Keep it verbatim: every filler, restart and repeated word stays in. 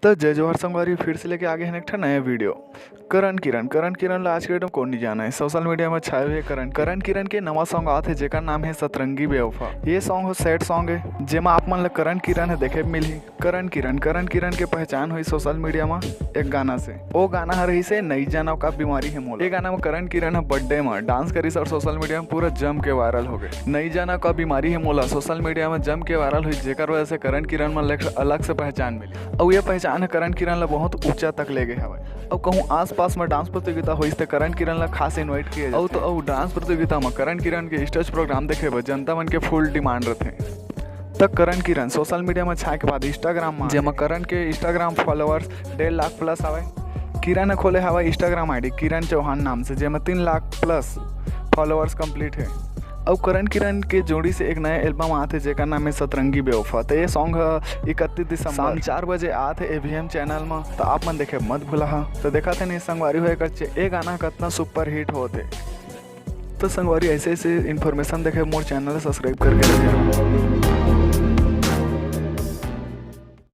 तो जय जोहार संगवारी, फिर से लेके आगे हैं एक ठन नया वीडियो। करण किरण, करण किरण ला आज के डेट में कोन नहीं जाना है। सोशल मीडिया में छाए हुए करण, करण किरण के नवा सॉन्ग आत है जेकर नाम है सतरंगी बेवफा। ये सॉन्ग हो सैड सॉन्ग है, जेमा आप मन ला करण किरण है देखे मिलही। करण किरण, करण किरण के पहचान हुई सोशल मीडिया में एक गाना से। ओ गाना हर रहिस हे नई जाना का बीमारी है मोला। ये गाना में करण किरण ह बर्थडे में डांस करिस और सोशल मीडिया में पूरा जम के वायरल हो गए। नई जाना का बीमारी है मोला सोशल मीडिया में जम के वायरल हुई, जेकर वजह से करण किरण मन ला अलग से पहचान मिली। अउ ये पहचान ह करण किरण ला बहुत ऊंचा तक ले गए हवय। अउ कहूँ आसपास में डांस प्रतियोगिता होइस त करण किरण ला खास इनवाइट किया जाथे। अउ तो अउ डांस प्रतियोगिता में करण किरण के स्टेज प्रोग्राम देखे बर जनता मन के फुल डिमांड रथे। त करण किरण सोशल मीडिया में छाए के बाद इंस्टाग्राम में, जेमा करण के इंस्टाग्राम फॉलोअर्स डेढ़ लाख प्लस हवय। किरण ह खोले हवय इंस्टाग्राम आईडी किरण चौहान नाम से, जेमा तीन लाख प्लस फॉलोअर्स कंप्लीट है। अउ करण किरण के जोड़ी से एक नया एल्बम आत है जेकर नाम है सतरंगी बेवफा। त ये सॉन्ग ह इकतीस दिसंबर शाम चार बजे आत है एवीएम चैनल में, त आप मन देखे मत भूला हा। त देखत हन संगवारी हो एकर चे-, ए गाना कतना सुपर हिट होत है। त संगवारी ऐसे ऐसे इन्फॉर्मेशन देखे मोर चैनल सब्सक्राइब करके रखे।